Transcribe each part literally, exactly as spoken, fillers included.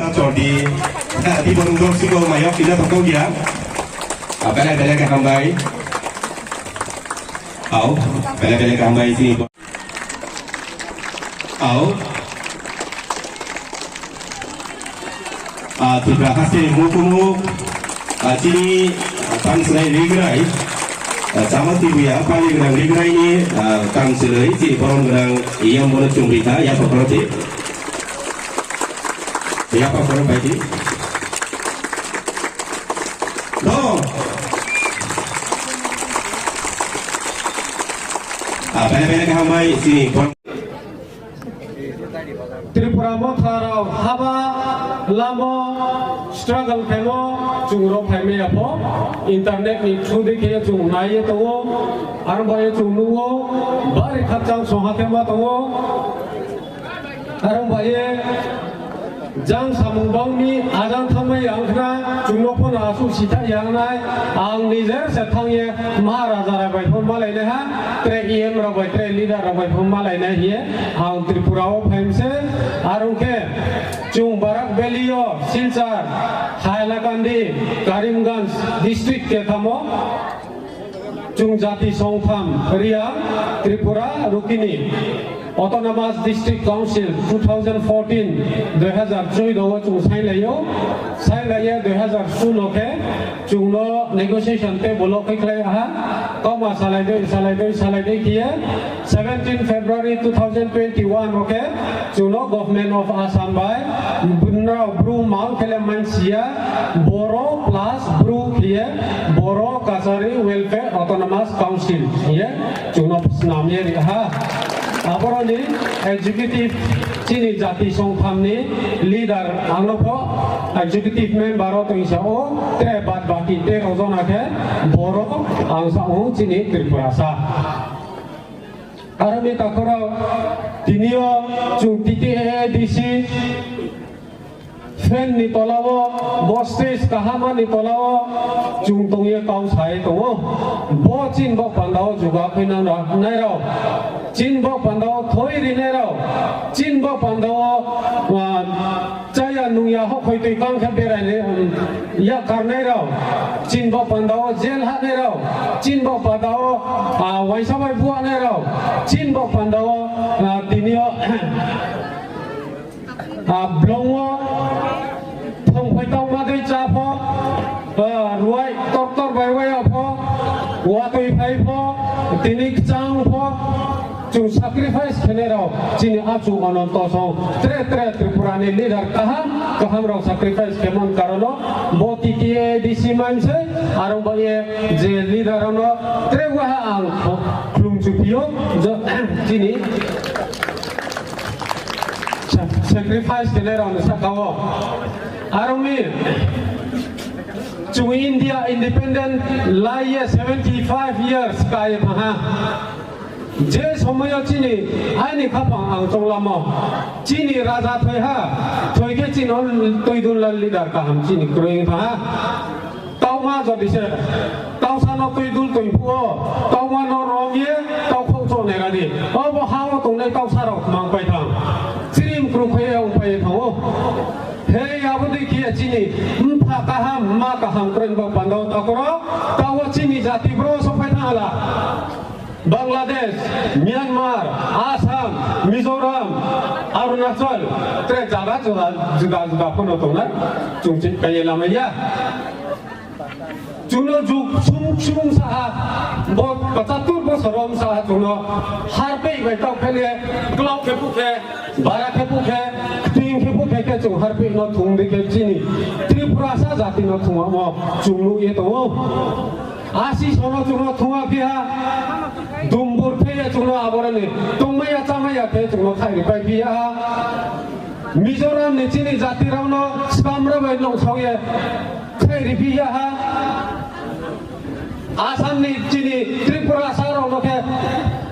Chordi, di borong dok siko mayok kina tokong ya. Belai belai ke hambai. Au, belai belai ke hambai sini. Au. Ah, Tripura haste mukumu, ah, chini, ah, tang sinai rigrai, ah, chama tibuya, pali gwnang rigrai ni, ah, tang sinai, chini borom gwnang, iyam bono chumrita, ya pokoro ti. Ya pokoro bai ti. No. Ah, bele bele kaham bai, chini borom. Tripura motha rok haba lamo struggle khaimo chwng rok phaimaya pho internet ni through di khe chwng naiye tongo, aro bai chwng nugo bari khakchang soha khe ma tongo, aro bai jang samung bangni ajang thangmai ang khna chwng no pho na asuk sitha yang nai ang nijer se thangye Maharaja rok bai pho malai nai ha, tre E M rok bai, tre leader rok bai pho malai nai hiye. Ang Tripura o phaimse, arung khe chwng Barak Valley o Silchar, Hailakandi, Karimganj district kethamo chwng jati songtham Riang Tripura Rukini Autonomous District Council two thousand fourteen, dui hazar choudo o chwng sailaio, sailaia dui hazar sulo khe chwngno negotiation table o khe khlai ha, koma salai dei, salai dei, salai dei khiye seventeen February two thousand twenty-one o khe chwngno Government of Assam bai bwnrao bru mang khele mansiya Boro plus bru khiye Boro Kachari Welfare Autonomous Council hiye chwngno snamye ri ha. Aboroni executive chini jati songthamni leader angno pho executive member o tongsa o tre bad baki tero jona khe Boro ang sa o chini Tripurasa. Aroni takhorok tinio chwng T T A A D C fan ni tolao, bo stage kahama ni tolao chwng tongye kau sai tongo. Bo chin bok pandao juga khuinang nairok, chin bok pandao thoi rinairok, chin bok pandao, ah, chaya nungya hokhoi twi kang khe berai ya karnai rok, chin bok pandao jail hanai rok, chin bok pandao, ah, waisa bai buanai rok, chin bok pandao, ah, tinio, ah, blongo thong phai tong ma dei cha pho, ah, ruai tor tor bai wai pho, watwi phai pho, tini kchang pho. Chwng sacrifice khenai rok chini achu ononto song tre tre Tripura ni leader kaham kaham rok sacrifice khemon karono bo T T A D C manse arong bai je leader ono tre waha ang khlum chupio jo chini sa-, sacrifice khenai rok ni sakao arong ni chwng India independent lai ye seventy five years kai ha. Je somoyo chini aini khapang ang chonglamo, chini raja thoi ha, thoi khe chini twi dul leader kaham chini kwrwi wng tha ha. Tauma jodi se, tausano twi dul twi phuo, tauma no rom ye, tau khok chok nai rani. Obo ha o tongnai tausa rok mang pai thang. Chini mkru khoi ya ung pai thango. Hei abo dei khe chini mpha kaham, ma kaham kwrwi ba pandao takoro, tao chini jati bro so pai thang ala. Bangladesh, Myanmar, Assam, Mizoram, Arunachal, tre jaga juda juda juda phano tongnai, chwng chini kaiye lamaiya. Chwngno jug sumuk sumuk saha, bo pachattur bosor om saha chwngno harpei bai tau phele, klok khe pukhe, bara khe pukhe, kting khe pukhe khe chwng harpei no thung di khe chini Tripurasa jati no thung amo chwng nukye tongo. Asi sono chwngno thungwa phiya, dumbur phiya chwngno aboroni tongmaya chamaya khe chwngno khairi pai phiya. Mizoram ni chini jati rokno swkamra bai nongsaoye khairi phiya ha. Assam ni chini Tripura sa rokno khe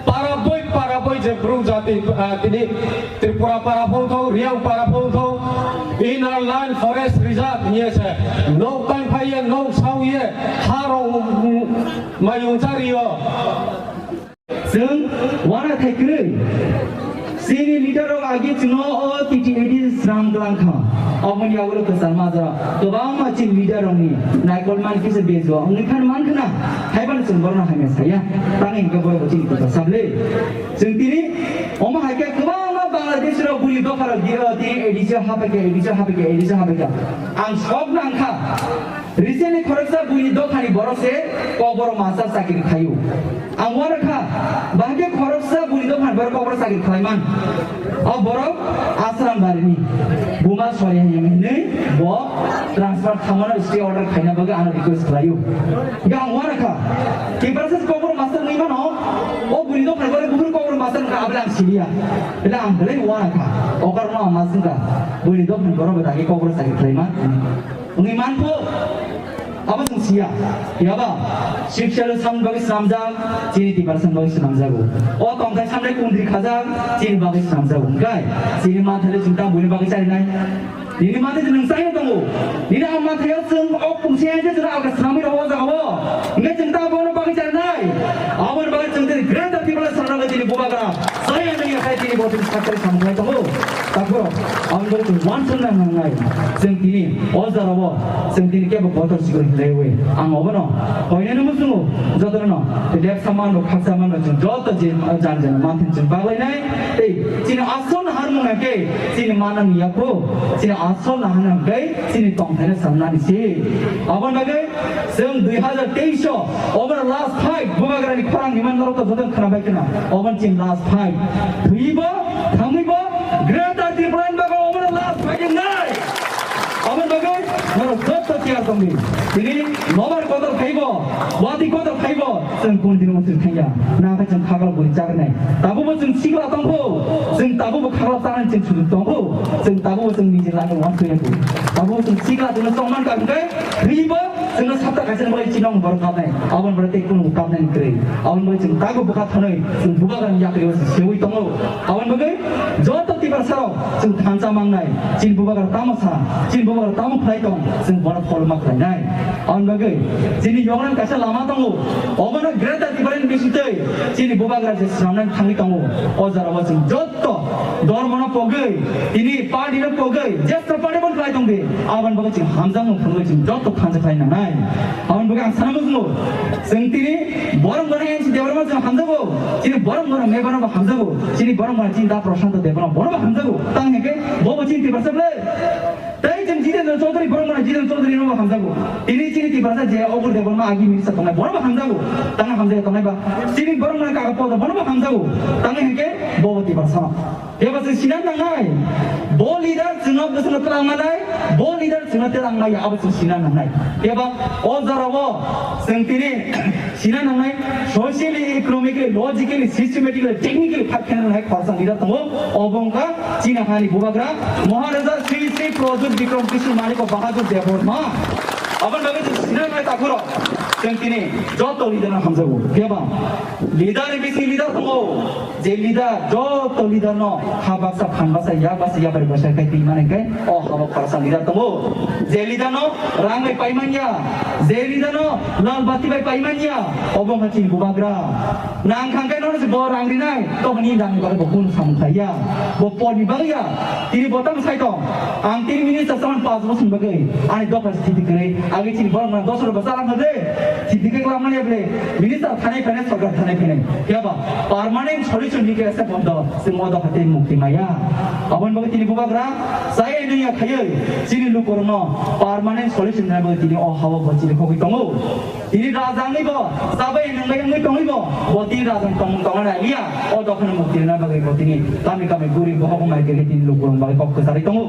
para boi para boi je bru jati, ah, tini Tripura para phung thung, Riang para phung thung, Inner Line Forest Reserve hiye se nok tang phaiye, nok saoye, ha rok, mm, mayung chario. Chwng uanathai kwrwi Chini leader rok agi chwngno o T T A D sram klang kha. Oboni yagulo kwchar majra kwbangma chini leader rokni naikol man kisa bejua wngwi khan man khna. Haiban chwng borokno hamya saya. Tang hingke borok chini kwchar sable. Chwng tini omo hai khe kwbangma Bangladesh rok buli dopha rok di, o, tini A D C hapai khe, A D C hapai khe, A D C hapai khe. Ang sok nang kha. Recently khoroksa buini dophani borok se kokborok master chakri khlaio. Ang uanakha, bahai khe khoroksa buini dophani borok kokborok chakri khlaiman. O borok Asram barini buma sori hinwi bo transfer khamano stay order khaina bagwi ano request khlaio. Hingkhe ang uanakha, Tiprasa kokborok master wngwi mano, o buini dophani borok buphuru kokborok master wngkha aboni ang siliya. Belai ang belai uanakha, o karono ang ma swngkha, buini dophani borok bo dagi kokborok chakri khlaiman. Wngwi mankho, abo chwng siya. Phiya ba, Sixth Schedule samni bagwi swnamjak, chini Tiprasani bagwi swnamjago. O tongthai samni kundri khajak, chini bagwi swnamjago. Hwnkhe, chini manthai chwng tamo buini bagwi charinai? Nini manthai chwng chai tongo. Nini ang manthai o chwng o pungsi hai je chwng alga swnamwi rw o jaga o. Hwnkhe chwng tamo bono bagwi charinai? Aboni bagwi chwng tini Greater Tipraland swnamjak chini bubagra. Saya nang ya khai tini bo tini sakari samung khai tongo. Takhoro, aboni bagwi chwng uansukna nangnai. Chwng tini o jora o, chwng tini kebo kotor sikori hinlaiwi. Ang obono koinani muchungo, jotono lepsa manrok, khaksa manrok chwng joto je jan jan manthin chwng baglainai. Tei chini asol naharmung hwnkhe chini manani yakho, chini asol naharmung hwnkhe chini tongthaino sanani se. Aboni bagwi chwng dui hazar teis o, obono last fight, bubagrani khorang hinmani norok to joto khwnabai khna. Obono chini last fight. Thwibo, thangwibo, Greater Tipraland bagwi obono last fight wngnai. Aboni bagwi norok joto tiyar tongdi. Tini nobar kotor khaibo, wati kotor khaibo, chwng kun dino muchung thangya. Nangkhe chwng khagalo buri chagnai. Tabubo chwng sikla tongkho, chwng tabubo khagalo tanani chwng sujuk tongkho, chwng tabubo chwng nijini lama uansukya kho. Tabubo chwng sikla chwngno chongman ka hwnkhe, thwibo chwngno sapta kaisa ni bagwi chinong borok kapnai. Aboni bagwi tei kunu kapnani kwrwi. Aboni bagwi chwng tago bwkha thwnwi chwng bubagrani yakri o sewi tongo. Aboni bagwi joto Tiprasa rok chwng thansa mangnai. Chini bubagra tamo sa, chini bubagra tamo khlai tong, chwng bono follow ma khlainai. Aboni bagwi chini yoknani kaisa lama tongo. Obono Greater Tipraland bisingtwi chini bubagra je swnamnani thangwi tongo. O jorao chwng joto dormono pogwi, tini party no pogwi, jestra party bono khlai tongdi. Aboni bagwi chwng hamjakmung phunugwi chwng joto thansa khlai nangnai. Aboni bagwi ang sana muchungo, chwng tini borok gana N C Debbarma chwng hamjago, chini borok gana Mebano bo hamjago, chini borok gana chini da Prashanto Debbarma bono bo hamjago. Tang hwnkhe bo bo chini Tiprasa ble. Tei chwng Jitendra Chaudhary, borok gana Jitendra Chaudhary no bo hamjago. Tini chini Tiprasa je Agur Debbarma agi minister tongnai, bono bo hamjago. Tang hamjak tongnai ba. Chini borok gana Kaga Poda, bono bo hamjago. Tang hwnkhe bo bo Tiprasa. Eba chwng sina nangnai. Bo leader chwngno bwswkno twlang manai, bo leader chwngno twlang maya, abo chwng sina nangnai. Eba o jorao chwng tini sina nangnai, socially, economically, logically, systematically, technically fight khaina nangnai khoroksa leader tongo. Obo wngkha chini hani bubagra Maharaja Sri Sri Pradyut Bikram Kishore Manik Bahadur Debbarma. Aboni bagwi chwng sina nangnai takhoro. Chwng tini joto leader no hamjago. Eba leader ni bising leader tongo. Je leader, joto leader no ha baksa, phan baksa, yak baksa, yapari baksa khai twi mani khai, o habo khoroksa leader tongo. Je leader no rang bai pai manya, je leader no lal bati bai pai manya, obo wngkha chini bubagra. Nang khang khai no se bo rang rinai, to ni rang ni bagwi bo kunu samung khlai ya, bo por ni bagwi ya, tini bo tamo sai tong. Ang tini minister saman panch bosor ni bagwi, ani dopha se thiti kwrwi, agi chini borok no dos bosor ba chalang kha de, thiti khe klam mani ya ble, minister thanai phainai, sorkar thanai phainai. Phiya ba permanent solution ni khe se bondo, se modo hate mukti maya. Aboni bagwi tini bubagra, chaya nungya khaiwi, chini lukurokno permanent solution ni bagwi tini o hawa bo chini khogwi tongo. Tini raja wngwi bo, chabai nungbai wngwi tongwi bo, bo tini raja ni tongmung tongna nai liya. O dophano mukti rwna bagwi bo tini kami kami guri bohok mai khe tini lukurok bagwi kok kwcharwi tongo.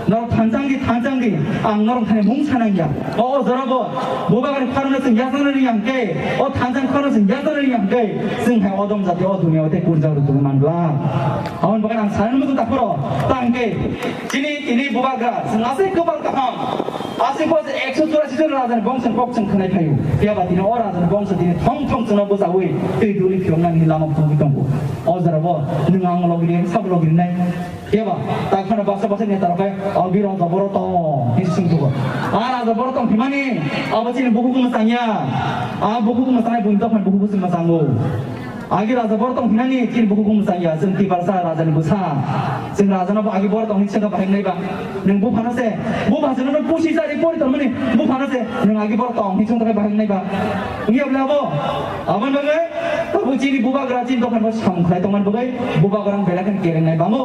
Norok thansa wngdi, thansa wngdi, ang norok thani mung sanang ya. O, o jora bo, bubagrani khorokno chwng yachakna rwya hwnkhe, o thansa ni khorokno chwng yachakna rwya hwnkhe, chwng hai odom jati o duniya o tei kurjak rw tongwi manglak. Aboni bagwi ang sanani muchung takhoro, ta hwnkhe, chini, tini bubagra, chwng aswk kwpal kaham, aswk bo ekso churasi jon rajani bongso ni kok chwng khwnai phaio. Phiya ba tini o rajani bongso tini thong thong chwngno bwchaui twi duli phiyoknani lama phunugwi tongo. O jora bo nwng ang logi ri, sabo logi rinai. Phiya ba, ta khana baksa baksa neta rok khe, "O biro joboro to," hinwi swng thugo. A raja boro tong himani, abo chini bukhuk mwchang ya. A bukhuk mwchangnai buini dophani bukhuk se mwchango. Agi raja bor tong hinani chini buku kum saya, chwng Tiprasa raja ni bwsa. Chwng raja no agi bor tong hin chwng bahai nai ba. Nwng buphano se, bupha se no pusi sari pori tong mani, buphano se, nwng agi bor tong hin chwng bahai nai ba. Ngi abla bo, abon bagai, tabu chini bubagra chini dokan bo sam khlai tong man bagai, bubagra belai khe kereng nai bango.